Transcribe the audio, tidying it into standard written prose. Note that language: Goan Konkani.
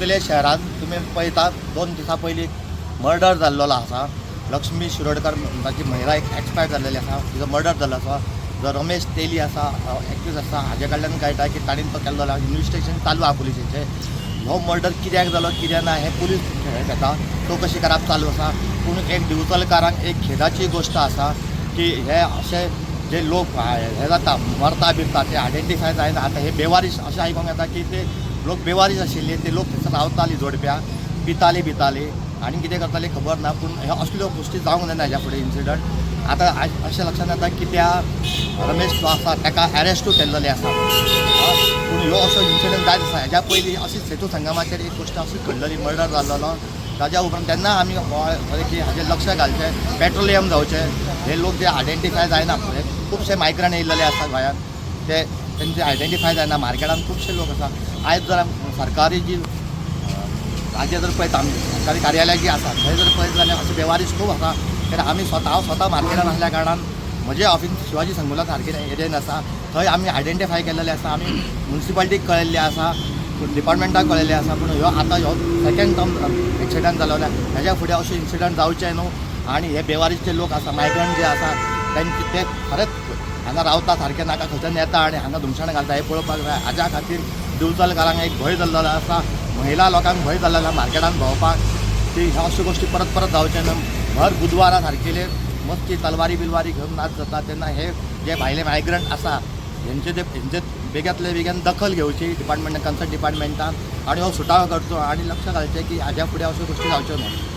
दिवचले शहरांत तुमी पळयता, 2 दिसां पयलीं मर्डर जाल्लो आसा. लक्ष्मी शिरोडकर ताची महिला एक एक्सपायर जाल्लेली आसा, तिचो मर्डर जाल्लो आसा. जो रमेश तेली आसा, एक्यूज आसा, हाजे कडल्यान कळटा की ताणें तो केल्लो. इन्वेस्टिगेशन चालू आहा पुलिसेचें. हो मर्डर कित्याक जालो, कित्याक ना, हें पुलीस घेता, चवकशी करप चालू आसा. पूण एक दिवचलकारांक एक खेदाची गोश्ट आसा की हे अशे जे लोक हे जाता, मरता बिरता, ते आयडेंटिफाय जायना. आतां हे बेवारीश अशें आयकोंक येता की ते लोक बेवारीश आशिल्ले. ते लोक थंयसर रावताली, जोडप्या पिताली बिताली आनी कितें करताली खबर ना. पूण ह्यो असल्यो गोश्टी जावंक जायना हेज्या फुडें. इन्सिडंट आतां अशें लक्षांत येता की त्या रमेश जो आसा ताका एरेस्टूय केल्लेले आसा. पूण ह्यो असो इन्सिडंट जायत आसा. हेज्या पयलीं अशीच सेतू संगमाचेर एक गोश्ट अशी घडलेली, मर्डर जाल्लो. ताज्या उपरांत तेन्ना आमी की हाजेर लक्ष घालचें, पेट्रोलियम जावचें. हे लोक जे आयडेंटिफाय जायना, हे खुबशे मायग्रंट येयल्लेले आसा गोंयांत, ते तेंचे आयडेंटिफाय जायना. मार्केटान खुबशे लोक आसा. आयज जर सरकारी जी राज्य जर पळयता आमी, सरकारी कार्यालय जी आसा, थंय जर पळयत जाल्यार अशें बेवारीस खूब आसा. कित्याक आमी स्वता, हांव स्वता मार्केटान आसल्या कारणान म्हजे ऑफिस शिवाजी संकुला सारके एरियेन आसा. थंय आमी आयडेंटिफाय केल्लेले आसा, आमी मुन्सिपालिटीक कळयल्लें आसा, डिपार्टमेंटाक कळयल्लें आसा. पूण ह्यो आतां ह्यो सेकंड टर्म एक्सिडंट जालो. हेज्या फुडें अशें इन्सिडंट जावचे न्हू. आनी हे बेवारीस लोक आसा, मायग्रंट जे आसा, तेंचे ते खरेंच हांगा रावता सारकें नाका, खंयच्यान येता आनी हांगा धुमशणां घालता, हें पळोवपाक जाय. हाज्या खातीर दिवचलकारांक एक भंय जाल्लो आसा, महिला लोकांक भंय जाल्लो आसा मार्केटान भोंवपाक की ह्यो अश्यो गोश्टी परत परत जावचे न्हू. भर बुधवारा सारकेले मस्ती तलवारी बिलवारी घेवन नाच जाता तेन्ना हे जे भायले मायग्रंट आसा, हेंचे ते हेंचे बेग्यांतले बेगीन दखल घेवची डिपार्टमेंट, कन्सर्न डिपार्टमेंटान आनी हो सुटावो करचो आनी लक्ष घालचें की हाज्या फुडें अश्यो गोश्टी जावच्यो न्हू.